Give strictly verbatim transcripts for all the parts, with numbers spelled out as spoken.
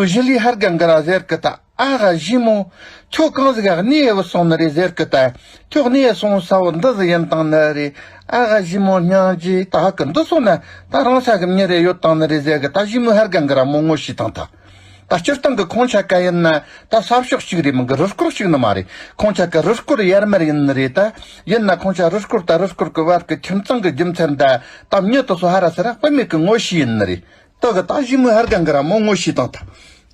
ཞི་ལི་ཧར་གན་གི་ར་ཟེར་གི་ད། ཨ་ཧ་ཞི་མོ། ཁྱོད་གང་ཟིག་ག་གནས་བུད་སོང་ནི་རེད་ཟེར་གི་ད། ཁྱོད་གནས་སོང་ས་བོ་འདི་ཟིག་ཡིན་དང་ནི་རེད། ཨ་ཧ་ཞི་མོ་སྙིང་རྗེ། ད་ཧ་གི་འདི་སོང་ན་ད་རང་ས་གི་མྱི་རེ་ཡོད་དང་ནི་རེད་ཟེར་གི་ད། ཞི་མོ་ཧར་གན་གི་ར་མོ་ངོ་ཤེས་དང་ད། ད་སྤྱིར་བཏང་གི་ཁོང་ཆ་ཀ་ཡིན་ན་ད་ས་ཕྱོགས་གཅིག་རེད་མིན་གི། རུ་སྐོར་གཅིག་ནི་མ་རེད། ཁོང་ཆ་ཀ་རུ་སྐོར་ཡར་མར་ཡིན་ནི་རེད་ད། ཡིན་ན་ཁོང་ཆ་རུ་སྐོར་ད་རུ་སྐོར་གི་བར་གི་ཁྱིམ་ཚང་གི་རྒྱུ་མཚན་ད། ད་མྱི་དེ་ཚོ་ཧ་ར་ས་ར་དཔེ་མེད་གི་ངོ་ཤེས་ཡིན་ནི་རེད། ད་གི་ད་ཞི་མོ་ཧར་གན་གི་ར་མོ་ངོ་ཤེས་དང་ད།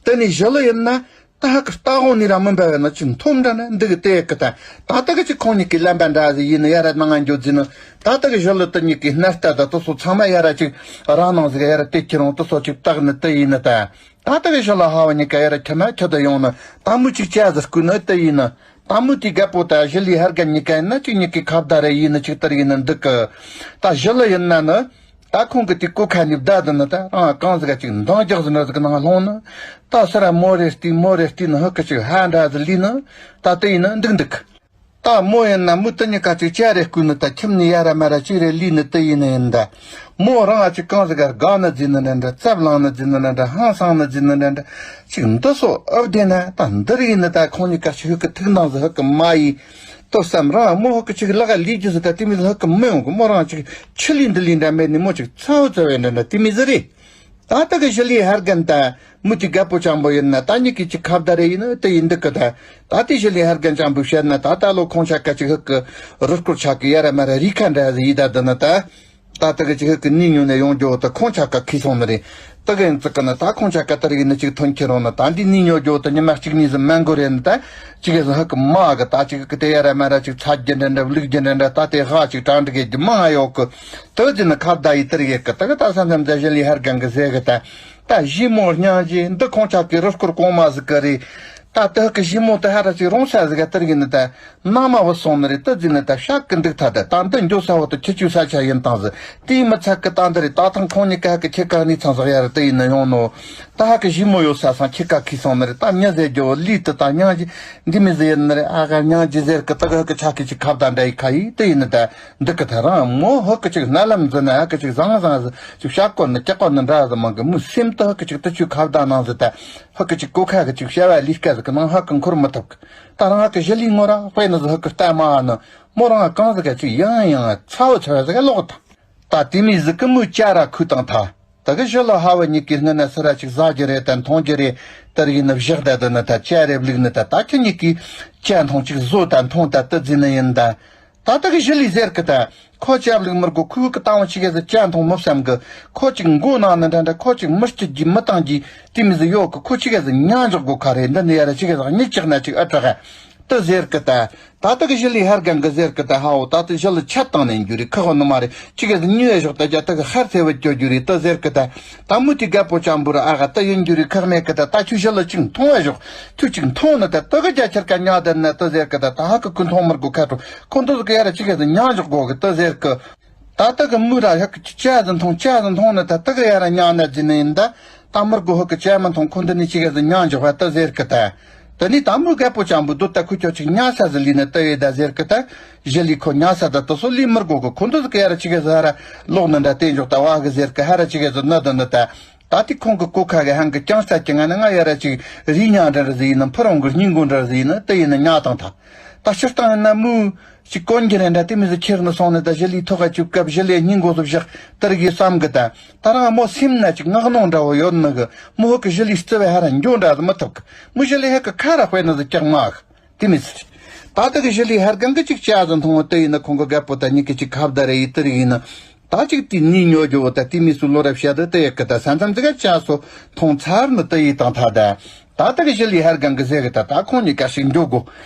དེ་ནས་ཞི་ལི་ཡིན་ན་ད་ཧ་གི་ལྟ་དབང་ནས་ར་མི་འབའ་བས་ན་ཅིག་མཐོ་འདྲ་ན་འདི་གི་དེ་གི་ད། ད་ད་གི་ཅིག་ཁོང་གཉིས་ཀྱི་ལམ་པ་འདྲ་ཟིག་ཡིན་ནི་ཡ་ར་ནང་ང་འགྱོ་རྫི་ནི། ད་ད་གི་ཞི་ལི་དེ་གཉིས་ཀྱི་སྣ་ལྟ་ད་དེ་ཚོ་ཚང་མ་ཡ་ར་ཅིག་རང་ནང་ཟིག་ཡ་ར་དེ་ཁྱེར་འོང་དེ་ཚོ་ཅིག་བཏགས་ནི་དེ་ཡིན་ནི་ད། ད་ལྟ་གི་ཞི་ལི་ཧ་བ་གཉིས་ཀ་ཡ་ར་ཁྱི་ན་ཁྱི་ད་ཡོང་ནི། ད་མོ་ཅིག་ཅ་ཟིག་སྐུ་ནི་དེ་ཡིན་ནི། ད་མོ་དེ་རྒད་པོ་ད་ཞི་ལི་ཧར་གན་གཉིས་ཀ་ཡིན་ན་ཅིག་གཉིས་ཀའི་ཁ་བརྡ་རེ་ཡིན་ནི་ཅིག་ལྟར་ཡིན་ནི་འདུག་གི། ད་ཞི་ལི་ཡིན་ན་ནི། ད་ཁོང་གི་དེ་གོ་ཁ་ནས་བརྡ་དུ་ནི་ད་རང་གང་ཟིག་ག་ཅིག་འདང་རྒྱག་ཟིན་ར་ཟིག་གི་ནང་ལྷུང་ནི། ད་སི་ར་མོ་རེ་བལྟས་མོ་རེ་བལྟས་ནི་ཧུ་གི་ཅིག་ཧ་འདྲ་ཟིག་ལུས་ནི། ད་དེ་ཡིན་ནི་འདུག་འདུག་གི། ད་མོ་ཡིན་ན་མོ་དེ་གཉིས་ཀ་ཅིག་ཅ་རེ་སྐུ་ནི་ད་ཁྱིམ་ནས་ཡ་ར་མ་ར་ཅིག་རེ་ལུས་ནི་དེ་ཡིན་ནི་ཡིན་ད། མོ་རང་ཨ་ཅིག་གང་ཟིག་ག་དགའ་ནི་རྫི་ནི་འདྲ་འདྲ། རྩབ་ལངས་ནི་རྫི་ནི་འདྲ་འདྲ། ཧང་སང་ནི་རྫི་ནི་འདྲ་འདྲ། ཅིག་འདི་སོ་ཨབ་བདེ་ན་ད་འདི་རིགས་ནི་ད་ཁོང་གཉིས་ཀ་ཅིག་ཧུ་གི་ཐུག་འདང་ཟིག་ཧུ་གི་མ་ཡིན། ཏོ་བསམ་རང་མོ་ཧུ་གི་ཅིག་ལག་ལུས་རྒྱུ་ཟིག་ད་དེ་མི་ཟིག་ཧུ་གི་མི་ཡོང་གི། མོ་རང་ཅིག་ཆི་ལི་འདི་ལི་འདྲ་མེད་ནི་མོ་ཅིག་ཚ་བོ་ཚ་བའི་འདྲ་འདྲ་དེ་མི་ཟིག་རེད། ད་ལྟ་གི་ཞི་ལི་ཧར་གན་ད་མུ་ཏི་རྒད་པོ་ཅང་པོ་ཡིན་ན་ད་གཉིས་ཀྱི་ཅིག་ཁ་བརྡ་རེ་ཡིན་ན་དེ་ཡིན་འདུག་གི་ད། ད་ལྟའི་ཞི་ལི་ཧར་གན་ཅང་པོ་བཤད་ན་ད་ལྟ་ལོ་ཁོང་ཆ་ཀ་ཅིག་ཧུ་གི་རུ་སྐོར་ཆ་གི་ཡ་ར་མ་ར་རི་ཁ་འདྲ་ཟིག་ཡི་ད་འདི་ནི་ད། ད་ལྟ་གི་ཅིག་ཧུ་གི་ནི་ཉོ་ནས་ཡོང་རྒྱུ་ད་ཁོང་ཆ་ཀ་ཁི་སོང་ནི་རེད། ད་གི་ཡིན་ཙི་གི་ནི་ད་ཁོང་ཆ་ཀ་ད་རིག་ནི་ཅིག་ཐོན་ཁྱེར་རོང་ནི་ད་འདི་ནི་ཉོ་རྒྱུ་ད་ཉི་མ་གཅིག་གཉིས་ཟིག་མ་འགོར་རེད་ནི་ད། ཅིག་གི་ཧུ་གི་མ་གི་ད་ཅིག་གི་དེ་ཡ་ར་མ་ར་ཅིག་ཚ་རྒྱུ་འདྲ་འདྲ་བླུག་རྒྱུ་འདྲ་འདྲ་ད་དེ་ཧ་ཅིག་གྲ་འགྲིག་གི་རྒྱུ་མང་ང་ཡོད་གི། དེ་ཟིན་ན་ཁ་བརྡ་ཡི་དེར་ཡེ་གི་དེ་གི་ད་ས་མཚམས་ད་ཞི་ལི་ཧར་གན་གི་ཟེ་གི་ད། ད་ཞི་མོ་སྙིང་རྗེ་འདི་ཁོང་ཆ་གི་རུ་སྐོར་གོང་མ་ཟིག་གི་རེད། ད་དེ་གི་ཞི་མོ་དེ་ཧ་ར་ཅིག་རུང་ས་ཟིག་ག་དེར་ཡིན་ནི་ད། ནང་མ་བུད་སོང་ནི་རེད། དེ་ཟིན་ན་ད་ཤག་གི་འདུག་ཐ་ད་ད་འདི་འགྱོ་ས་བོ་དེ་ཁྱི་ཆུ་ས་ཆ་ཡིན་དང་ཟིག་དེའི་མི་ཚད་གི་ད་འདི་རེད། ད་ཐང་ཁོང་གཉིས་ཀ་ཧ་གི་ཁྱི་ཀ་ནི་ཚང་ཟིག་ཡ་ར་དེ་ཡིན་ན་ཡོང་ནོ། ད་ཧ་གི་ཞི་མོ་ཡོད་ས་སང་ཁྱི་ཀ་ཁི་སོང་ནི་རེད། ད་མྱི་ཟེར་རྒྱུ་བོ་ལུས་དེ་ད་སྙིང་རྗེ་འདི་མི་ཟིག་ཡིན་ནི་རེད། ཨ་ག་སྙིང་རྗེ་ཟེར་གི་དེ་གི་ཧ་གི་ཆ་གི་ཅིག་ཁ་བརྡ་འདྲ་ཡི་ཁ་ཡི་དེ་ཡིན་ནི་ད། འདི་གི་ཐ་རང་མོ་ཧུ་གི་ཅིག་རྣ་ལམ་འཛིན་ན་ཧུ་གི་ཅིག་བཟང་བཟང་ཟིག་ཅིག་བཤད་གོ་ནི་ཀྱག་གོ་ནི་འདྲ་ཟིག་མང་གི། མོའི་སེམས་དུ་ཧུ་གི་ཅིག་དུ་ཆུ་ཁ་བརྡ་ནང་ཟིག་ད་ཧུ་གི་ཅིག་གོ་ཁ་གི་ཅིག་བྱ་བ་ལས་ཀ་ཟིག་གི་ནང་ཧུ་གི་འཁོར་མི་ཐུབ་གི། ད་རང་ཧུ་གི་ཞི་ལི་ངོ་ར་དཔེ་ནི་ཟིག་ཧུ་གི་ལྟ་མ་ནི་མོ་རང་གང་ཟིག་ག་ཅིག་ཡང་ཡང་ཚ་བོ་ཚ་བ་ཟིག་ག་ལོག་ད། ད་དེ་མི་ཟིག་གི་མོའི་ཅ་ར་ཁུ་དང་ཐ། ད་གི་ཞི་ལི་ཧ་བ་གཉིས་ཀྱི་སྔ་ན་སི་ར་ཅིག་ཟ་རྒྱུ་རེད་ད་འཐུང་རྒྱུ་རེད། དེར་ཡིན་ན་བཞག་ད་དུ་ནི་ད་ཅ་རེ་བླུག་ནི་ད་ད་ཁྱི་གཉིས་ཀྱི་ཅ་འཐུང་ཅིག་བཟོ་ད་འཐུང་ད་དུ་རྫི་ནི་ཡིན་ད། ད་ལྟ་གི་ཞི་ལི་ཟེར་གི་ད། ཁོ་ཅ་བླུག་མི་དགོ། ཁོའི་གི་བཏང་བ་ཆི་གེ་ཟི་ཅ་འཐུང་མི་བསམ་གི། ཁོ་ཅིག་མགོ་ནང་ནི་འདྲ་འདྲ། ཁོ་ཅིག་མི་སྐྱིད་གི་མི་བཏང་གི་དེ་མི་ཟི་ཡོད་གི། ཁོ་ཆི་གེ་ཟི་ཉ་འཇོག་དགོ་ཁ་རེད། འདི་ནི་ཡ་ར་ཆི་གེ་ཟི་གཉིད་ཅག་ན་ཅིག་ཨ་དྲག་ག་དུ་ཟེར་གི་ད། ད་ལྟ་གི་ཞི་ལི་ཧར་གན་གི་ཟེར་གི་ད། ཧའོ་ད་ལྟ་ཞི་ལི་ཆད་བཏང་ནས་འགྱུར་རེ་ཁག་ནི་མ་རེད། ཆི་གེ་ཟི་ཉི་བའི་ཞོག་ད་རྒྱ་ད་གི་ཧར་ཚེ་བ་སྐྱོ་འགྱུར་རེ་དུ་ཟེར་གི་ད། ད་མུ་ཏི་རྒད་པོ་ཅམ་བུ་ར་ཨ་ག་ད་ཡིན་འགྱུར་རེ་ཁག་མེད་གི་ད། ད་ཁྱོད་ཞི་ལི་ཅིག་མཐོང་བའི་ཞོག་ཁྱོད་ཅིག་མཐོང་ནི་ད་དུ་གི་རྒྱ་ཆེར་ཀ་ཉ་ད་ནི་དུ་ཟེར་གི་ད། ད་ཧ་གི་ཁུ་མཐོང་མར་གོ་ཁ་ཏོ་ཁོ་འདི་ཟི་གི་ཡ་ར་ཆི་གེ་ཟི་ཉ་འཇོག་གོ་གི་དུ་ཟེར་གི། ད་ལྟ་གི་མོ་ར་ཧ་གི་ཅ་ཟི་མཐོང་ཅ་ཟི་མཐོང་ནི་ད་ལྟ་གི་ཡ་ར་ཉ་ན་ཟི་ནི་ཡིན་ད། ད་མི་དགོ་ཧ་གི་ཅ་མི་མཐོང་ཁོ་འདི་ནི་ཆི་གེ་ཟི་ཉ་འཇོག་བ་ད་ཟེར་གི་ད། ད་ནི་ད་མོ་རྒད་པོ་ཅམ་བུ་དུ་ད་ཁུ་ཁྱོ་ཅིག་ཉ་ས་ཟི་ལི་ནི་ད་ཡོད་ད་ཟེར་གི་ད། ཞི་ལི་ཁོ་ཉ་ས་ད་དུ་སོ་ལི་མི་དགོ་གི། ཁོ་འདི་ཟི་གི་ཡ་ར་ཆི་གེ་ཟི་ཧ་ར་ལོག་ནི་འདྲ་དེ་འཇོག་ད་བ་གི་ཟེར་གི་ཧ་ར་ཆི་གེ་ཟི་ནི་ད་ནི་ད། ད་དེ་ཁོང་གི་གོ་ཁ་གི་ཧང་གི་ཀྱང་ས་ཀྱི་ང་ནི་ང་ཡ་ར་ཅིག་རི་ཉ་འདྲ་ར་ཟི་ཡིན་ན་ཕུ་རོང་གི་སྙིང་མགོ་འདྲ་ར་ཟི་ཡིན་ན་དེ་ཡིན་ན་ཉ་དང་ཐ། ད་སྤྱིར་བཏང་ཡིན་ན་མོ་ཅིག་གོན་གྱི་རེད་འདྲ་དེ་མི་ཟི་ཁྱེར་ནི་སོང་ནི་ད་ཞི་ལི་ཐོག་ག་ཅིག་སྐབས་ཞི་ལི་སྙིང་མགོ་ཟི་བཞག་དེར་གི་བསམ་གི་ད། ད་རང་མོ་སེམས་ན་ཅིག་ངག་ནོང་འདྲ་བོ་ཡོད་ནི་གི། མོ་ཧུ་གི་ཞི་ལི་རྩི་བའི་ཧ་ར་འགྱོ་འདྲ་ཟི་མི་ཐུབ་གི། མོ་ཞི་ལི་ཧེ་གི་ཁ་ར་དཔེ་ནི་ཟི་ཀྱག་མ་གི། དེ་མི་སྲིད། ད་ལྟ་གི་ཞི་ལི་ཧར་གང་གི་ཅིག་ཅ་ཟི་མཐོང་བ་དེ་ཡིན་ན་ཁོང་གི་རྒད་པོ་ད་གཉིས་ཀྱི་ཅིག་ཁ་བརྡ་རེ་ཡི་དེར་ཡིན་ན། ད་ཅིག་དེ་ནི་ཉོ་རྒྱུ་བོ་ད་དེ་མི་སུ་ལོ་རབས་བཤད་དེ་དེ་ཡག་གི་ད་ས་མཚམས་ཙི་ག་ཅ་སོ་མཐོང་ཚར་ནི་དེ་ཡི་དང་ཐ་ད། ད་ལྟ་གི་ཞི་ལི་ཧར་གང་གི་ཟེར་གི་ད། ད་ཁོང་གཉིས་ཀ་ཞིག་འགྱོ་དགོ།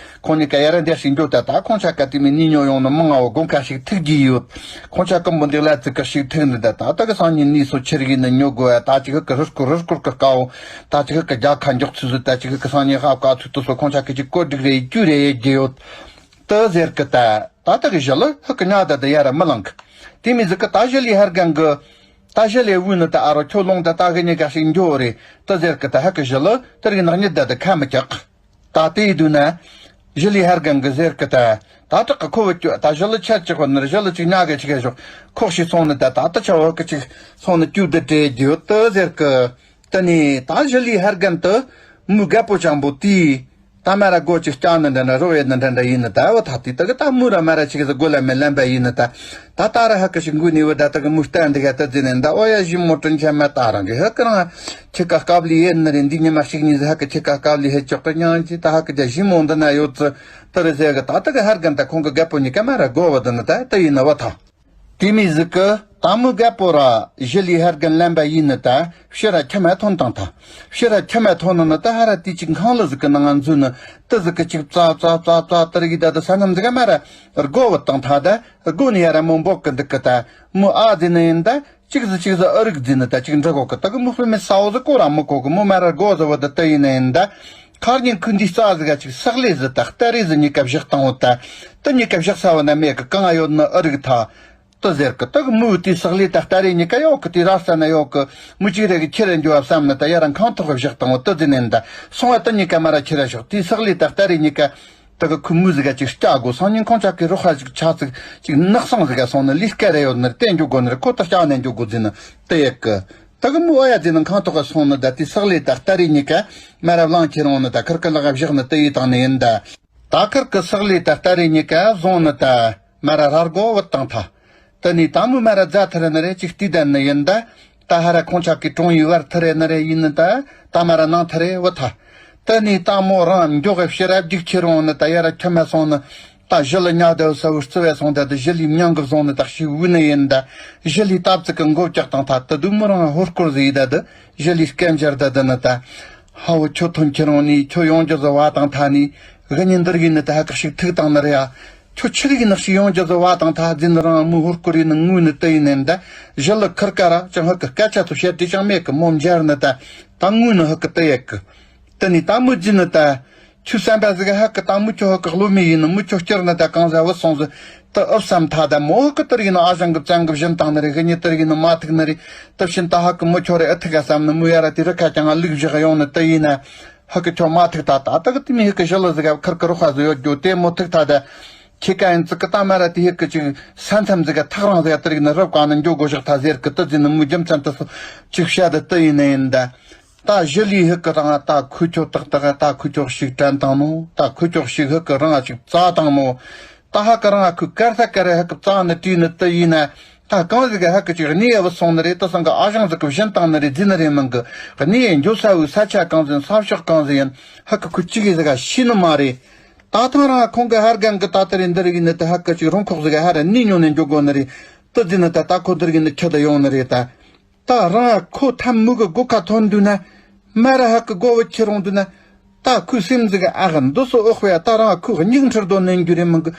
ཁོང་གཉིས་ཀ་ཡ་ར་འདི་ཞིག་འགྱོ་ད། ད་ཁོང་ཆ་ཀ་དེ་མི་ནི་ཉོ་ཡོང་ནི་མང་ང་བོ་དགོང་ཁ་ཞིག་ཐུག་གི་ཡོད། ཁོང་ཆ་ཀུན་པོ་འདི་ལ་ཙི་ག་ཞིག་ཐུག་ནི་ད། ད་ལྟ་གི་སང་ཉིན་ནི་སོ་ཆེར་ཡིན་ནི་ཉོ་དགོ་ཡ། ད་ཅིག་གི་རུ་སྐོར་རུ་སྐོར་གི་དཀའ་བོ། ད་ཅིག་གི་རྒྱལ་ཁ་འཇོག་ཚུལ་ཟིག་ད་ཅིག་གི་སང་ཉིན་ཧ་བཀའ་ཚུལ་དུ་སོ་ཁོང་ཆ་གི་ཅིག་བཀོད་སྒྲིག་རེ་རྒྱུ་རེ་རྒྱུ་ཡོད། དེ་ཟེར་གི་ད། ད་ལྟ་གི་ཞི་ལི་ཧུ་གི་ཉ་ད་དེ་ཡ་ར་མི་ལང་གི། དེ་མི་ཟིག་གི་ད་ཞི་ལི་ཧར་གང་གི། ད་ཞི་ལི་བུ་ནི་ད་ཨ་རོ་ཁྱོད་ལོང་ད་ད་གི་ཉི་ག་ཞིག་འགྱོ་རེད་དེ་ཟེར་གི་ད། ཧུ་གི་ཞི་ལི་དེར་གི་ནག་ཉི་ད་དེ་ཁ་མི་ཀྱག་ད་དེ་ཡི་དུས་ན། ཞི་ལི་ཧར་གང་གི་ཟེར་གི་ད། ད་དྲག་གི་ཁོ་བུ་ཀྱོ་ད་ཞི་ལི་ཆ་ཅིག་བ་ནི་ཞི་ལི་ཅིག་ཉ་གི་ཅིག་གི་ཞོག་ཁོག་ཞིག་སོང་ནི་ད། ད་ད་ཆ་བ་གི་ཅིག་སོང་ནི་ཀྱུ་དེ་དྲེ་རྒྱུ་དེ་ཟེར་གི། དེ་ནས་ད་ཞི་ལིའི་ཧར་རྒན་དུ་མོའི་རྒད་པོ་ཅང་པོ་དེས་ད་མ་ར་སྒོ་ཅིག་བཀྱགས་ནི་འདྲ་འདྲ་རོ་ཡེ་ནི་འདྲ་འདྲ་ཡིན་ནི་ད་བུ་ཐག་དེ་དག་གི་ད་མོ་ར་མ་ར་ཆི་གི་ཟི་སྒོ་ལ་མེ་ལན་པ་ཡིན་ནི་ད། ད་ད་ར་ཧ་གི་ཞིག་འགུལ་ནི་བུ་ད་དག་གི་མོ་ལྟ་འདི་ག་ད་ཟི་ནི་ད་ཨོ་ཡ་ཞི་མོ་དྲིན་ཆེན་མ་ད་རང་གི་ཧ་གི་རང་ཁྱི་ཀ་སྐབས་ལི་ཡེ་ནི་རེད། འདི་ཉི་མ་ཞིག་ཉིན་ཟི་ཧ་གི་ཁྱི་ཀ་སྐབས་ལི་ཧེ་ཅོག་གི་མྱང་ཅི་ད་ཧ་གི་རྒྱ་ཞི་མོ་འདི་ན་ཡོད་ཙི་ད་རེ་ཟེ་གི་ད་དག་གི་ཧར་རྒན་ད་ཁོང་གི་རྒད་པོ་གཉིས་ཀ་མ་ར་སྒོ་བུ་འདི་ནི་ད་ད་ཡིན་ནི་བུ་ཐག་དེ་མི་ཟིག་གི་ད་མོའི་རྒད་པོ་ར་ཞི་ལིའི་ཧར་རྒན་ལན་པ་ཡིན་ནི་ད་ཕྱི་ར་ཁྱི་མ་ཐོན་བཏང་ཐ། ཕྱི་ར་ཁྱི་མ་ཐོན་ནི་ནི་ད་ཧ་ར་དེ་ཅིག་ཁང་ལི་ཟིག་གི་ནང་ང་འཛུལ་ནི་དི་ཟིག་གི་ཅིག་ཙ་ཙ་ཙ་ཙ་དི་རིག་ད་དི་ས་ནམ་ཟིག་ག་མ་ར་སྒོ་བུད་བཏང་ཐ། ད་སྒོ་ནི་ཡ་ར་མོ་འབོག་གི་འདུག་གི་ད་མོ་ཨ་ཟི་ནི་ཡིན་ད་ཅིག་ཟི་ཅིག་ཟི་ཨ་རིག་ཟི་ནི་ད་ཅིག་འདྲི་གོ་གི་ད་གི་མོ་ཕི་མི་ས་འོ་ཟི་གོ་ར་མི་གོ་གི་མོ་མ་ར་སྒོ་ཟི་བུད་དི་ཡིན་ནི་ཡིན་ད། ཁར་ཉིན་ཁུ་འདི་རྩ་ཟིག་ག་ཅིག་ས་ལེ་ཟི་ད་སྟ་རེ་ཟི་གཉིས་ཀ་བཞག་བཏང་བོ་ད། ད་གཉིས་ཀ་བཞག་ས་བོ་ན་མེད་གི་གང་ཡོད་ནི་ཨ་རིག་ཐ། ད་ཟེར་གི་ད་གི་མོའི་དེ་ས་ལེ་ད་སྟ་རེ་གཉིས་ཀ་ཡོད་གི་དེ་ར་ས་ན་ཡོད་གི་མོ་གཅིག་རེ་གི་ཁྱི་རེ་འགྱོ་བ་བསམ་ནི་ད་ཡ་ར་ཁང་ཐོག་གི་བཞག་བཏང་བོ་ད་ཟི་ནན་ད་སོང་བ་ད་གཉིས་ཀ་མ་ར་ཁྱི་ར་ཞོག་དེ་ས་ལེ་ད་སྟ་རེ་གཉིས་ཀ་ད་གི་ཁུ་མོ་ཟིག་ག་ཅིག་སྐྱ་དགོ་སང་ཉིན་ཁོང་ཅག་གི་རོགས་ཧ་ཅིག་ཆ་ཚིག་ཅིག་ནག་སང་ཟིག་ག་སོང་ནི་ལི་སྐད་རེ་ཡོད་ནི་རེད། དེ་འགྱོ་དགོ་ནི་རེད། ཁོ་ད་སྐྱ་ནས་འགྱོ་དགོ་ཟི་ནི་ད་ཡེ་གི་ད་གི་མོ་ཨ་ཡ་ཟི་ནི་ཁང་ཐོག་ག་སོང་ནི་ད་དེ་ས་ལེ་ད་སྟ་རེ་གཉིས་ཀ་མ་ར་བླང་ཁྱེར་འོང་ནི་ད་ཁིར་ཀི་ལག་བཞག་ནི་ད་ཡི་བཏང་ནི་ཡིན་ད། ད་ཁིར་ཀི་ས་ལེ་ད་སྟ་རེ་གཉིས་ཀ་བཟུང་ནི་ད་མ་ར་ར་སྒོ་བུད་བཏང་ཐ། ད་ནི་ད་མོ་མ་ར་རྫ་ཐི་རེ་ནི་རེ་ཅིག་བལྟས་ད་ནི་ཡིན་ད། ད་ཧ་ར་ཁོང་ཅག་གི་གྲོང་ཡི་བར་ཐི་རེ་ནི་རེ་ཡིན་ནི་ད། ད་མ་ར་ནང་ཐི་རེ་བུད་ཐ། ད་ནི་ད་མོ་རང་མགྱོགས་གི་ཕྱི་ར་རྒྱུག་ཁྱེར་འོང་ནི་ད་ཡ་ར་ཁྱི་མ་སོང་ནི། ད་ཞི་ལི་ཉག་ད་ས་བུ་རྩི་བས་སོང་ད་དི་ཞི་ལི་མྱང་གི་བཟུང་ནི་ད་ཞིག་བུད་ནི་ཡིན་ད། ཞི་ལི་སྟབས་ཙི་གི་མགོ་བཀྱག་བཏང་ཐ་ད་དུ་མོ་རང་ཧོར་སྐོར་ཟི་ཡི་ད་དི་ཞི་ལི་སྐད་འབྱར་ད་དི་ནི་ད། ཧ་བོ་ཁྱོད་ཐོན་ཁྱེར་འོང་ནི་ཁྱོད་ཡོང་རྒྱུ་ཟི་བ་དང་ཐ་ནི། གི་ཉིན་འདིར་གི་ནི་ད་ཧ་གི་ཞིག་ཐུག་བཏང་ནི་རེད་ཡ། ཁྱོད་ཆི་རིག་ནག་ཞིག་ཡོང་རྒྱུ་ཟི་བ་དང་ཐ་ཟི་ནི་རང་མོ་ཧོར་སྐོར་ཡིན་ནི་ངུས་ནི་ཏི་ཡིན་ནི་ད། ཞི་ལི་ཁིར་ཀ་ར་ཅང་ཧ་གི་སྐད་ཆ་ཚོ་བཤད་དེ་ཅང་མེད་གི་མོ་འབྱར་ནི་ད། ད་ངུས་ནི་ཧ་གི་ཏི་ཡེ་གི་ད་ནི་ད་མོ་ཟི་ནི་ད། ཁྱོད་བསམ་པ་ཟིག་ཧ་གི་ད་མོ་ཁྱོད་ཧ་གི་བློ་མི་ཡིན་ནི་མོ་ཁྱོད་སྐྱུར་ནི་ད་གང་ཟ་བུད་སོང་ཟི། ད་ཨུབ་བསམ་ཐ་ད་མོ་ཧ་གི་ཏིར་ཡིན་ནི་ཨ་ཞང་གི་བཙན་གི་བཞིན་བཏང་ནི་རེད། གི་ཉི་ཏིར་ཡིན་ནི་མ་ཐུག་ནི་རེད། ད་བཞིན་ད་ཧ་གི་མོ་ཁྱོད་རེ་ཨ་ཐུག་ག་བསམ་ནི་མོ་ཡ་ར་དེ་རི་ཁ་ཀྱང་ང་ལུག་བཞག་ཡོང་ནི་ད་ཡིན་ན། ཧ་གི་ཁྱོད་མ་ཐུག་ད་ད་ད་གི་དེ་མི་ཧ་གི་ཞི་ལི་ཟིག་ག་ཁིར་གི་རོགས་ཧ་ཟི་ཡོད་རྒྱུ་དེ་མོ་ཐུག་ད་ད། ཁྱེད་ཀ་ཡིན་ཙི་གི་ད་མ་ར་དེ་ཧ་གི་ཅིག་ས་མཚམས་ཟིག་ག་ཐག་རང་ཟིག་ག་ཏིར་ཡིན་ནི་རབ་ག་ནི་འགྱོ་དགོ་བཞག་ད་ཟེར་གི་ད་ཟི་ནི་མོ་རྒྱུ་མཚན་ད་སོ་ཅིག་བཤད་ད་ད་ཡིན་ནི་ཡིན་ད། ད་ཞི་ལི་ཧི་ཀི་རང་ད་ཁུ་ཁྱོ་ཏག་ཏག་ད་ཁུ་ཁྱོ་ཞིག་དྲན་བཏང་ནོ། ད་ཁུ་ཁྱོ་ཞིག་ཧི་ཀི་རང་ཞིག་བཙལ་བཏང་ནོ། ད་ཧ་ཀི་རང་ཁུ་ཀར་ས་ཀ་ར་ཧི་ཀི་བཙལ་ནི་བྲིས་ནི་དུ་ཡིན་ན། ད་གང་ཟིག་གི་ཧ་ཀི་ཅིག་གནས་ཡ་བུད་སོང་ནི་རེད། དུ་སང་གི་ཨ་ཞང་ཟིག་གི་བཞིན་བཏང་ནི་རེད་ཟེར་ནི་རེད་མིན་གི། གནས་ཡ་འགྱོ་ས་བོའི་ས་ཆ་གང་ཟིག་ཡིན། ས་ཕྱོགས་གང་ཟིག་ཡིན། ཧ་ཀི་ཁུ་གཅིག་གི་ཟིག་ག་ཤེས་ནི་མ་རེད། ད་ཐེངས་རང་ཁོང་གི་ཧར་སྒང་གི་ད་ལྟ་རེད་འདི་རིག་ནི་དུ་ཧ་ཀི་ཅིག་རོང་ཁོག་ཟིག་ག་ཧ་ར་གནས་མྱོང་ནས་འགྱོ་དགོ་ནི་རེད། དུ་ཟེར་ནི་ད་ད་ཁོ་འདི་རིག་ནི་ཁྱི་དུ་ཡོང་ནི་རེད་ད། ད་རང་ཁོ་ཐ་མུ་གི་སྒོ་ཁ་ཐོན་དུས་ན། མ་ར་ཧ་གི་སྒོ་བུད་ཁྱེར་འོང་དུས་ན། ད་ཁོའི་སེམས་ཟིག་གི་ཨ་གི་འདི་སོ་ཨོ་ཧོ་ཡ་ད་རང་ཁོའི་སྙིགས་འཕྲིར་དོ་ནན་རྒྱུ་རེད་མིན་གི།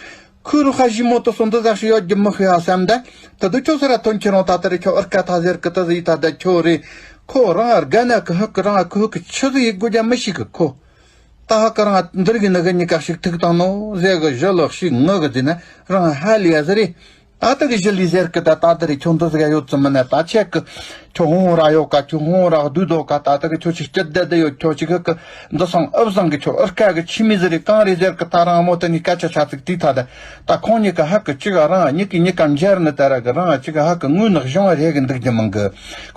ཁོའི་རུ་ཁ་ཞི་མོ་དུ་སོ་འདི་ཟག་ཞིག་ཡོད་རྒྱུ་མི་ཤེས་ཨ་བསམ་ད། ད་དུ་ཁྱོད་ས་ར་ཐོན་ཁྱེར་འོང་ད་ད་རེ་ཁྱོད་ཨར་ཀ་ཐ་ཟེར་གི་ད་ཟི་ད་ད་ཁྱོད་རེད། ཁོ་རང་ཨར་ག་ན་གི་ཧ་གི་རང་ཁོ་ཧ་གི་ཆི་ཟིག་ཡི་དགོ་རྒྱ་མི་ཤེས་གི་ཁོ། ད་ཧ་གི་རང་འདིར་གི་ནི་གི་གཉིས་ཀ་ཞིག་ཐུག་བཏང་ནོ་ཟེ་གི་ཞི་ལི་ཞིག་ངུ་གི་ཟེར་ན་རང་ཧ་ལི་ཡ་ཟི་རེད། ད་ལྟ་གི་ཞི་ལི་ཟེར་གི་ད་ད་ལྟ་རེ་ཁྱོད་འདི་ཟིག་ཡོད་ཙམ་མིན་ན་ད་ཆེ་གི། ཁྱོད་ཧོང་ར་ཡོད་ཀ་ཁྱོད་ཧོང་ར་བསྡུས་དོ་ཀ་ད་ལྟ་གི་ཁྱོད་ཅིག་སྐྱིད་བསྡད་བསྡད་ཡོད། ཁྱོད་ཅིག་གི་འདི་སང་ཨབ་བཟང་གི་ཁྱོད་ཨར་ཀ་གི་ཆི་མི་ཟི་རེ་གང་རེ་ཟེར་གི་ད་རང་མོ་ད་ནི་སྐད་ཆ་ཆ་ཚིག་དེ་ད་ད། ད་ཁོང་གཉིས་ཀ་ཧ་གི་གཅིག་ག་རང་གཉིས་ཀི་གཉིས་ཀ་འབྱར་ནི་ད་ར་གི་རང་གཅིག་ག་ཧ་གི་ངུས་ནག་གཞུང་བ་རེ་གི་འདུག་རྒྱུ་མང་གི།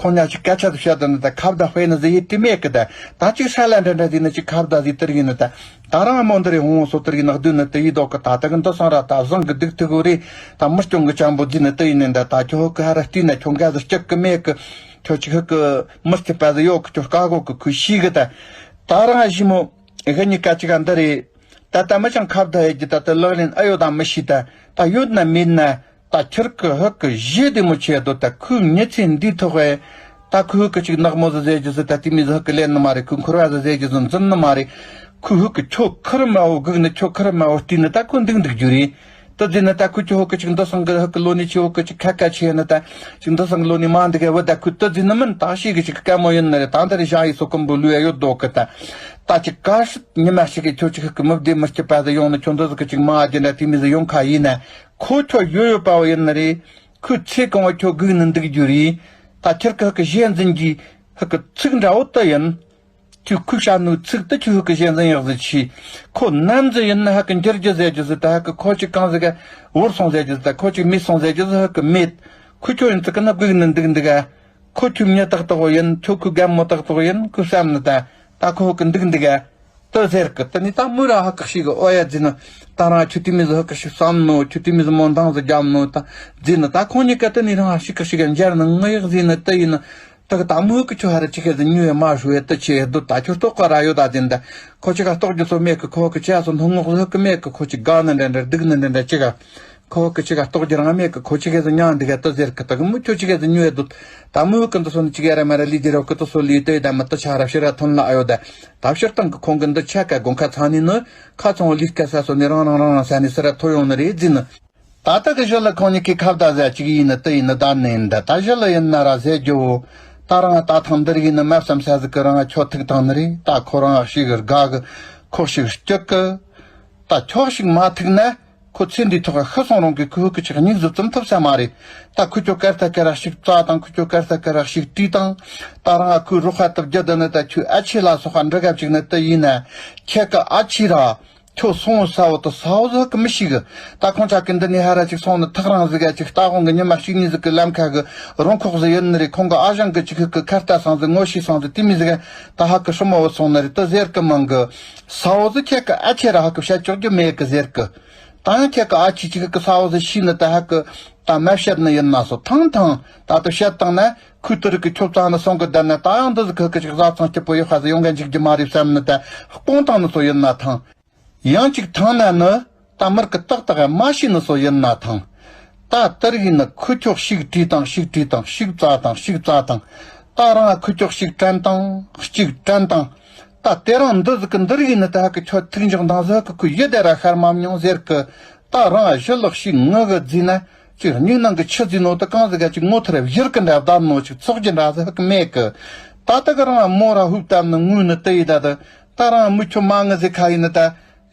ཁོང་གཉིས་ཅིག་སྐད་ཆ་དུ་བཤད་ད་ནི་ད་ཁ་བརྡ་དཔེ་ནི་ཟི་ཡི་དེ་མེད་གི་ད། ད་ཅིག་ཧྲ་ལ་འདྲ་འདྲ་ཟི་ནི་ཅིག་ཁ་བརྡ་ཟི་ཏིར་གི་ནི་ད། ད་རང་མོ་འདི་རེ་ཧོང་སོ་ཏིར་གི་ནག་བསྡུས་ནི་དེ་ཡི་དོག་གི་ད་ད་གི་འདི་སང་ར་ད་བཟང་གི་སྡུག་ཐུག་གོ་རེ། ད་མི་སྐྱོང་གི་ཅང་པོ་ཟི་ནི་དེ་ཡི་ནི་འདྲ་ད་ཁྱོད་ཧུ་གི་ཧ་ར་བལྟས་ན་ཁྱོད་འགའ་ཟི་སྐྱག་གི་མེད་གི། ཁྱོད་ཅིག་ཧུ་གི་མི་སྐྱིད་པ་ཟི་ཡོད་གི་ཁྱོད་དཀའ་གོ་གི་ཁུ་ཤི་གི་ད། ད་རང་ཞི་མོ་གི་གཉིས་ཀ་ཅིག་ག་འདི་རེ། ད་ད་མི་ཅང་ཁ་བརྡ་ཡེ་གི་ད་ད་ལག་ལེན་ཨ་ཡོད་ད་མི་ཤི་ད། ད་ཡོད་ན་མེད་ན། ད་ཁྱེར་གི་ཧུ་གི་གཞི་དེ་མོ་ཆེ་དོ་ད་ཁོའི་མྱི་ཚེ་འདིའི་ཐོག་ཨེ། ད་ཁོ་ཧུ་གི་ཅིག་ནག་མོ་ཟི་ཟེར་རྒྱུ་ཟི་ད་དེ་མི་ཟི་ཧུ་གི་ལེན་ནི་མ་རེད། ཁོའི་འཁོར་བ་ཟི་ཟེར་རྒྱུ་ཟི་འཛིན་ནི་མ་རེད། ཁོ་ཧུ་གི་ཁྱོ་ཁུར་མ་བོ་སྒུག་ནི་ཁྱོ་ཁུར་མ་བོ་བལྟས་ནི་ད་ཁོ་འདུག་འདུག་རྒྱུ་རེད། ད་ཟི་ནི་ད་ཁོ་ཁྱོ་ཧུ་གི་ཅིག་འདི་སང་གི་ཧུ་གི་ལོ་ནི་ཆེ་ཧུ་གི་ཅིག་ཁ་ཁ་ཆེ་ནི་ད་ཅིག་འདི་སང་གི་ལོ་ནི་མ་འདི་ག་བུ་ད་ཁོ་ད་ཟི་ནི་མིན་ད་ཤེས་གི་ཅིག་དཀའ་མོ་ཡིན་ནི་རེད། ད་འདི་རེད་ཞང་ཡི་སོ་ཀུན་པོ་ལུས་ཡ་ཡོད་དོ་གི་ད། ད་ཅིག་ག་ཤི་ཉི་མ་ཞིག་གི་ཁྱོ་ཅིག་ཧུ་གི་མི་བདེ་མི་སྐྱིད་པ་ཟི་ཡོང་ནི་ཁྱོ་འདི་ཟི་གི་ཅིག་མ་ཨ་ཅི་འདྲ་དེ་མི་ཟི་ཡོང་ཁ་ཡིན་ན། ཁོ་ཁྱོད་ཡོད་ཡོད་པ་བོ་ཡིན་ནི་རེད། ཁོའི་ཚེ་གང་བོ་ཁྱོད་སྒུག་ནི་འདུག་རྒྱུ་རེད། ད་ཁྱེད་ཀྱི་ཧུ་གི་གཞས་འཛིན་གྱི་ཧུ་གི་ཚིག་འདྲ་བོ་དུ་ཡིན། ཁྱོད་ཁུག་ཤ་ནུ་ཚིག་དུ་ཁྱོད་ཧུ་གི་གཞས་འཛིན་ཡག་ཟི་ཆི། ཁོ་ནམ་ཟི་ཡིན་ན་ཧུ་གི་འགྱུར་རྒྱུ་ཟེར་རྒྱུ་ཟི་ད་ཧུ་གི་ཁོ་ཅིག་གང་ཟི་ག་བོར་སོང་ཟེར་རྒྱུ་ཟི་ད་ཁོ་ཅིག་མེད་སོང་ཟེར་རྒྱུ་ཟི་ཧུ་གི་མེད། ཁོ་ཁྱོད་ཡིན་ཚིག་གི་ནི་སྒུག་ནི་འདུག་འདུག་ག་ཁོ་ཁྱོད་མྱི་ཏག་ཏག་ཡིན། ཁྱོད་ཁོའི་རྒན་མོ་ཏག་ཏག་ཡིན། ཁོས་བསམ་ནི་ད། ད་ཁོ་ཧུ་གི་འདུག་འདུག་ཨ། དེ་ཟེར་གི། དེ་ནས་ད་མོ་ར་ཧ་གི་ཞིག་གི་ཨོ་ཡ་ཟེར་ནི། ད་རང་ཁྱོད་དེ་མོ་ཟིག་ཧ་གི་ཞིག་བསམ་ནོ། ཁྱོད་དེ་མོ་ཟིག་མོ་འདང་ཟིག་རྒྱབ་ནོ་ད་ཟེར་ནི། ད་ཁོང་གཉིས་ཀ་དེ་ནས་རང་ཞིག་གི་ཞིག་གི་འཇར་ནི་ངུ་ཡག་ཟེར་ནི། དེ་ཡིན་ནི། ད་གི་ད་མོ་ཧུ་གི་ཁྱོད་ཧ་ར་ཅི་ག་ཟིག་ཉོ་ཡ་མ་ཧྲུ་ཡ། དེ་ཆེ་ཡ་སྡུད། ད་ཁྱོད་ལྟོགས་ག་ར་ཡོད་ད་ཟེར་ནི། ད་ཁོ་ཅི་ག་ལྟོགས་རྒྱུ་ཚོ་མེད་གི། ཁོ་ཧུ་གི་ཅི་ཡ་སོ་སྣུམ་ངོགས་ཟིག་ཧུ་གི་མེད་གི། ཁོ་ཅི་དགའ་ནི་འདྲ་འདྲ་སྡུག་ནི་འདྲ་འདྲ་ཅི་ག་ཁོ་ཧུ་གི་ཅི་ག་ལྟོགས་རྒྱུ་རང་མེད་གི། ཁོ་ཅི་ག་ཟིག་ཉོ་འདུག་ག་དེ་ཟེར་གི། ད་གི་མོ་ཁྱོད་ཅི་ག་ཟིག་ཉོ་ཡ་སྡུད། ད་མོ་ཧུ་གི་འདི་སོ་ནི་ཅི་ག་ར་མ་ར་ལི་ཇི་རོ་གི་དེ་སོ་ལི་དེ་ད་མི་དེ་ཆ་ར་ཕྱི་ར་ཐོན་ལ་ཨ་ཡོད་ད། ད་ཕྱིར་བཏང་གི་ཁོང་གི་འདི་ཆ་ཀ་དགོན་ཁ་ཚང་ནི་ནི། ཁ་ཚང་བ་ལི་སྐད་ས་སོ་ནི་རང་རང་རང་རང་ས་ནི་སི་ར་ཐོ་ཡོང་ནི་རེད་ཟེར་ནི། ད་ལྟ་གི་ཞི་ལི་ཁོང་གཉིས་ཀའི་ཁ་བརྡ་ཟེར་ཅིག་ཡིན་ནི་དེ་ཡིན་ནི་ད་ནི་འདི་ད་ཞི་ལི་ཡིན་ན་ར་ཟེར་རྒྱུ་བོ། ད་རང་ད་ཐང་འདིར་ཡིན་ནི་མ་བསམ་ས་ཟིག་གི་རང་ཁྱོད་ཐུག་ཐང་ནི་རེད། ད་ཁོ་རང་ཞིག་དགའ་གི། ཁོ་ཞིག་སྐྱིད་གི། ད་ཁྱོད་ཞིག་མ་ཐུག་ན། ཁོ་ཚེ་འདིའི་ཐོག་ཤི་སོང་རུང་གི་ཁོ་ཧུ་གི་ཅིག་སྙིང་གཟུགས་ཙམ་ཐུབ་ས་མ་རེད། ད་ཁུ་ཁྱོད་སྐར་ཐ་སྐར་ར་ཞིག་བཙའ་དང་། ཁུ་ཁྱོད་སྐར་ཐ་སྐར་ར་ཞིག་བྲིས་དང་། ད་རང་ཨ་ཁུའི་རོགས་ཁ་ཐུབ་རྒྱུ་དེ་ནི་ད་ཁྱོད་ཨ་ཆེ་ལ་སོགས་པ་འབྲི་ག་ཅིག་ནི་དེ་ཡིན་ན། ཁྱེད་ཀི་ཨ་ཆེ་ར་ཁྱོད་སོང་ས་བོ་དེ་ས་བོ་ཟིག་གི་མི་ཤེས་གི། ད་ཁོང་ཅག་གི་འདི་ནས་ཧ་ར་ཅིག་སོང་ནི་ཐག་རིང་ཟིག་ག་ཅིག་ལྟ་དབང་གི་ཉི་མ་གཅིག་གཉིས་ཟིག་གི་ལམ་ཁ་གི་རོང་ཁོག་ཟིག་ཡིན་ནི་རེད། ཁོང་གི་ཨ་ཞང་གི་ཅིག་ཁུ་གི་ཁ་ལྟ་སང་ཟིག་ངོ་ཤེས་སང་ཟིག་དེ་མི་ཟིག་ག་ད་ཧ་གི་ཧྲི་མོ་བོ་སོང་ནི་རེད། དེ་ཟེར་གི་མང་གི། ས་བོ་ཟིག་ཁྱེད་ཀི་ཨ་ཆེ་ར་ཧ་གི་བཤད་ཆོག་རྒྱུ་མེད་གི་ཟེར་གི། ད་ཡང་ཁྱེད་ཀི་ཨ་ཆེ་ཅིག་གི་ས་བོ་ཟིག་ཤེས་ནི་ད་ཧ་གི་ད་མ་བཤད་ནི་ཡིན་ན་སོ། ཐང་ཐང་ད་དུ་བཤད་བཏང་ན་ཁུ་དུ་རི་གི་ཁྱོད་ཙང་ནི་སོང་གི་བསྡད་ན། ད་ཡང་འདི་ཟིག་ཁུ་གི་ཅིག་བཟའ་ཚང་སྐྱིད་པོ་ཡོད་ཁ་ཟིག་ཡོང་ག་འཇིག་རྒྱུ་མ་རེད་བསམ་ནི་ད་སྤོང་བཏང་ནི་སོ་ཡིན་ན་ཐང་། ཡང་ཅིག་ཐང་ན་ནི་ད་མར་གི་ཏག་ཏག་མ་ཤེས་ནི་སོ་ཡིན་ན་ཐང་། ད་དེར་ཡིན་ནི་ཁུ་ཁྱོད་ཞིག་བྲིས་དང་། ཞིག་བྲིས་དང་། ཞིག་བཙའ་དང་། ཞིག་བཙའ་དང་། ད་རང་ཁུ་ཁྱོད་ཞིག་དྲན་དང་། ཞིག་དྲན་དང་། ད་དེ་རིང་འདི་ཟིག་གི་འདིར་ཡིན་ནི་ད་ཧ་གི་ཁྱོད་ཐུག་འཇོག་འདང་ཟིག་གི་ཁུ་ཡི་དེ་ར་ཤར་མ་མྱོང་ཟེར་གི། ད་རང་ཞི་ལག་ཞིག་ངུ་གི་བརྫིས་ན་ཅིག་སྙིང་ནང་གི་ཆུ་བརྫིས་ནོ་ད་གང་ཟིག་ག་ཅིག་ངོ་ཐུར་བཞུར་གི་འདྲ་བསྡད་ནོ་ཅིག་ཚོགས་ཀྱི་འདྲ་ཟིག་གི་མེད་གི། ད་ད་གི་རང་མོ་ར་ཧུབ་བཏབ་ནི་ངུས་ནི་དེ་ཡི་ད་ད། ད་རང་མི་ཁྱོད་མ་ངུ་ཟེར་ཁ་ཡིན་ནི་ད།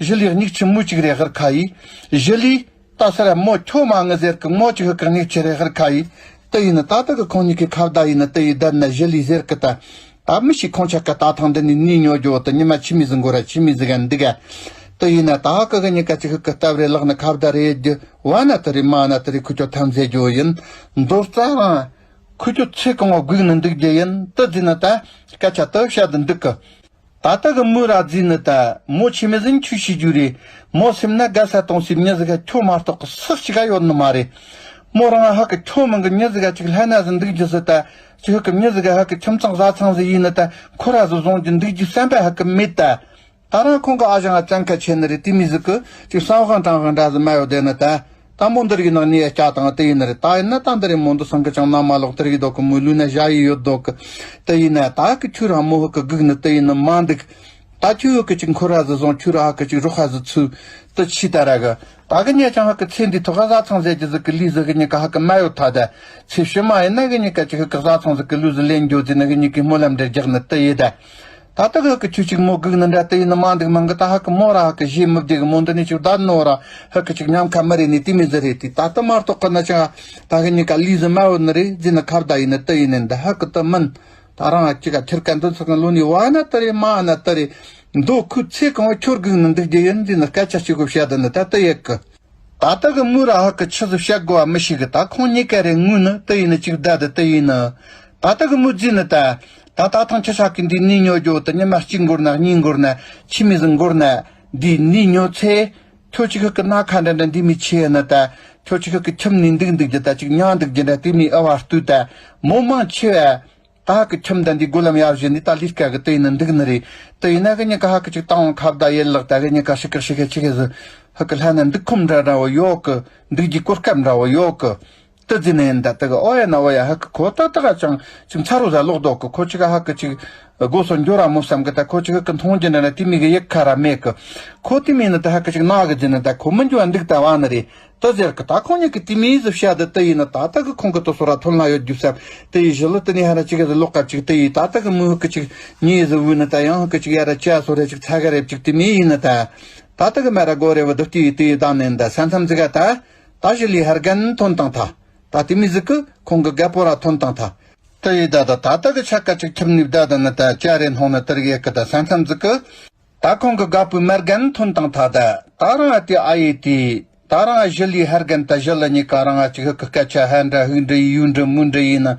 ཞི་ལིའི་སྙིགས་ཆུ་མུ་གཅིག་རེ་ཧར་ཁ་ཡིས། ཞི་ལི། ད་སེ་ར་མོ་ཁྱོད་མ་ངུ་ཟེར་གི། མོ་ཅིག་ཧུ་གི་སྙིགས་ཆུ་རེ་ཧར་ཁ་ཡིས། དེ་ཡིན་ནི་ད་ད་གི་ཁོང་གཉིས་ཀའི་ཁ་བརྡ་ཡིན་ནི་དེ་ཡི་བསྡད་ན་ཞི་ལི་ཟེར་གི་ད། ད་མི་ཤི་ཁོང་ཆ་ག་ད་ཐང་འདི་ནས་ནི་ཉོ་རྒྱུ་བོ་ད་ཉི་མ་ཆི་མི་ཟིག་འགོར་ར་ཆི་མི་ཟིག་ག་འདི་ག་དེ་ཡིན་ན་ད་ཧ་གི་གི་གཉིས་ཀ་ཅིག་ཧུ་གི་སྟབས་རེ་ལག་ནི་ཁ་བརྡ་རེ་རྒྱུ་བ་ན་དེ་རེ་མ་ན་དེ་རེ་ཁུ་ཁྱོད་ཐམས་ཟེར་རྒྱུ་ཡིན། མདོ་རྩ་རང་ཁུ་ཁྱོད་ཚེ་གང་བ་སྒུག་ནི་འདུག་རྒྱུ་ཡིན། དེ་བརྫིས་ནི་ད་སྐད་ཆ་དེ་བཤད་དུ་འདུག་གི། ད་ལྟ་གི་མོ་ར་བརྫིས་ནི་ད་མོ་ཆི་མི་ཟིན་ཆུ་ཤི་རྒྱུ་རེད། མོ་སེམས་ན་དགའ་ས་གཏོང་སའི་མྱི་ཟིག་ག་ཁྱོད་མ་གཏོགས་གི་སུ་གཅིག་ག་ཡོད་ནི་མ་རེད། མོ་རང་ཧ་གི་ཁྱོད་མིན་གི་མྱི་ཟིག་ག་ཅིག་ལྷན་ན་ཟིག་འདུག་རྒྱུ་ཟིག་ད་ཅིག་ཧ་གི་མྱི་ཟིག་ག་ཧ་གི་ཁྱིམ་ཚང་བཟའ་ཚང་ཟིག་ཡིན་ནི་ད་ཁོ་ར་ཟིག་བཟུང་རྒྱུ་འདུག་རྒྱུ་བསམ་པ་ཧ་གི་མེད་ད། ད་རང་ཁོང་གི་ཨ་ཞང་ཨ་ཅང་ཁ་ཆེ་ནི་རེད། དེ་མི་ཟིག་གི་ཅིག་བསམ་དབང་དྲང་དབང་འདྲ་ཟིག་མ་ཡོད་དེ་ནི་ད། ད་མོ་འདིར་གི་ནང་ནས་སྐྱ་དང་དེ་ཡིན་ནི་རེད། ད་ཡིན་ན་ད་འདི་རེད། མོ་འདི་སང་གི་ཅང་ན་མ་ལོག་དེར་གི་འདུག་གི། མོ་ལུས་ན་ཞ་ཡི་ཡོད་འདུག་གི། དེ་ཡིན་ན་ད་གི་ཁྱོད་རང་མོ་ཧུ་གི་སྒུག་ནི་དེ་ཡིན་ནི་མ་འདུག་ད་ཁྱོད་ཧུ་གི་ཅིག་འཁོར་ར་ཟི་བཟུང་། ཁྱོད་ར་ཧ་གི་ཅིག་རོགས་ཧ་ཟི་ཚུ་དེ་ཕྱི་ད་ར་གི། ད་གི་ཉེ་ཅང་ཧ་གི་ཚེ་འདི་ཐོག་ག་བཟའ་ཚང་ཟེར་གི་ཟི་གི་ལུས་ཟི་གི་ཉེ་ག་ཧ་གི་མ་ཡོད་ཐ་ད། ཚེ་ཕྱི་མ་ཡིན་ན་གི་ཉེ་ག་ཅིག་ཧུ་གི་བཟའ་ཚང་ཟི་གི་ལུས་ཟི་ལེན་འགྱོ་ཟི་ན་གི་ཉེ་གི་སྨོན་ལམ་འདྲེ་རྒྱག་ནི་དེ་ཡིན་ད། ད་ལྟ་གི་ཁུ་ཆུ་གཅིག་མོ་སྒུག་ནི་འདྲ་དེ་ཡིན་ནི་མ་འདུག་མང་གི། ད་ཧ་གི་མོ་ར་ཧ་གི་ཞེ་མི་བདེ་གི། མོ་འདི་ནས་ཅིག་བསྡད་ནོ་ར་ཧ་གི་ཅིག་ཉམས་ཁ་མི་རེ་ནི་དེ་མི་ཟེར་རེད། དེ་ད་ལྟ་མ་གཏོགས་གི་ན་ཅང་ད་གི་ཉི་ག་ལུས་ཟི་མ་ཡོད་ནི་རེད་ཟེར་ནི་ཁ་བརྡ་ཡིན་ནི་དེ་ཡིན་ནི་འདི་ཧ་གི་དེ་མིན། ད་རང་ཅིག་ག་ཁྱེར་ཀ་འདི་ཚོ་གི་ལོ་ནི་བ་ན་དེ་རེད་མ་ན་དེ་རེད། མདོ་ཁུ་ཚེ་གང་བ་ཁྱོད་སྒུག་ནི་འདུག་རྒྱུ་ཡིན་ཟེར་ནི་སྐད་ཆ་གཅིག་གོ་བཤད་དེ་ནི་ད་དེ་ཡེད་གི། ད་ལྟ་གི་མོ་ར་ཧ་གི་ཆི་ཟིག་བཤད་དགོས་བ་མི་ཤེས་གི། ད་ཁོང་གཉིས་ཀ་རེ་ངུས་ནི་དེ་ཡིན་ནི་གཅིག་བསྡད་དེ་དེ་ཡིན་ནི། ད་ལྟ་གི་མོ་བརྫིས་ནི་ད། ད་ད་ཐང་ཁྱི་ཤ་གི་འདི་ནི་ཉོ་རྒྱུ་དེ་ཉི་མ་གཅིག་འགོར་ན་གཉིས་འགོར་ན་ཆི་མི་ཟིག་འགོར་ན་འདི་ནི་ཉོ་ཚེ། ཁྱོད་ཅིག་ཧ་གི་སྣ་ཁ་འདྲ་འདྲ་འདི་མི་ཆེ་ཡ་ནི་ད། ཁྱོད་ཅིག་ཧ་གི་ཁྱིམ་ནི་འདུག་འདུག་རྒྱུ་ད་ཅིག་ཉང་འདུག་རྒྱུ་འདྲ་དེ་མི་ཨ་བ་ལྟོས་ད། མོ་མང་ཆེ་བ། ད་ཧ་གི་ཁྱིམ་དང་འདི་སྒོ་ལམ་ཡར་བཞི་ནི་ད་ལས་ཀ་གི་དེ་ཡིན་ན་འདུག་ནི་རེད། དེ་ཡིན་ན་གི་ཉི་ག་ཧ་གི་ཅིག་བཏང་བ་ཁ་བརྡ་ཡེད་ལག་ད་གི་ཉི་ག་ཤི་ཀི་ཤི་ཀི་ཆི་གི་ཟི་ཧ་གི་ལྷ་ན་འདུག་ཁོམ་འདྲ་འདྲ་བོ་ཡོད་གི། འདུག་རྒྱུ་གོ་སྐབས་འདྲ་བོ་ཡོད་གི། དེ་ཟི་ནས་ཡིན་ད་དེ་གི་ཨོ་ཡ་ན་ཨོ་ཡ་ཧ་གི་ཁོ་ད་ད་ག་ཅང་ཅིག་མཚར་བོ་ཟ་ལོག་འདུག་གི། ཁོ་ཅིག་ག་ཧ་གི་ཅིག་སྒོ་སོ་འགྱོ་ར་མོ་བསམ་གི། ད་ཁོ་ཅིག་ཧ་གི་མཐོང་རྒྱུ་འདྲ་ན་དེ་མི་གི་ཡིག་ཁ་ར་མེད་གི། ཁོ་དེ་མིན་ནི་ད་ཧ་གི་ཅིག་ན་གི་ཟི་ནི་ད་ཁོ་མི་འགྱོ་བ་འདུག་ད་བ་ནི་རེད། དེ་ཟེར་གི། ད་ཁོང་གཉིས་ཀྱི་དེ་མིའི་ཟི་བཤད་དེ་དེ་ཡིན་ན་ད་ད་གི་ཁོང་གི་དེ་སོ་ར་ཐོན་ལ་ཡོད་རྒྱུ་བསམ། དེ་ཡི་ཞི་ལི་དེ་ནས་ཧ་ར་ཅིག་གི་ཟི་ལོག་ག་ཅིག་དེ་ཡི་ད་ད་གི་མོ་ཧུ་གི་ཅིག་ཉེ་ཟི་བུ་ནི་ད་ཡང་ཧུ་གི་ཅིག་ཡ་ར་ཅ་སོ་རེ་ཅིག་ཚ་ག་རེ་ཅིག་དེ་མི་ཡིན་ན་ད། ད་ད་གི་མ་ར་གོ་རེ་བ་དུ་དེ་ཡི་དེ་ཡི་ད་ནན་ད་ས་མཚམས་ཟི་ག་ད། ད་ཞི་ལི་ཧར་གན་ཐོན་དང་ད། ད་དེ་མི་ཟི་གི་ཁོང་གི་རྒད་པོ་ར་ཐོན་དང་ད། དེ་ཡི་ད་ད་ད་ད་གི་ཆ་ག་ཅིག་ཁྱིམ་ནི་བདའ་ད་ནི་ད་ཅ་རེ་ནོང་ནི་དེར་གི་གི་ད་ས་མཚམས་ཟི་གི། ད་ཁོང་གི་དགའ་པོའི་མར་རྒན་ཐོན་དང་ཐ་ད། ད་རང་ཨ་ཏི་ཨ་ཡེ་ཏི། ད་རང་ཨ་ཞི་ལི་ཧར་རྒན་ད་ཞི་ལི་གཉིས་ཀ་རང་ཨ་ཅིག་ཧུ་གི་སྐད་ཆ་ཧ་འདྲ་ཧུག་འདྲ་ཡི་ཡུ་འདྲ་མུ་འདྲ་ཡིན་ན།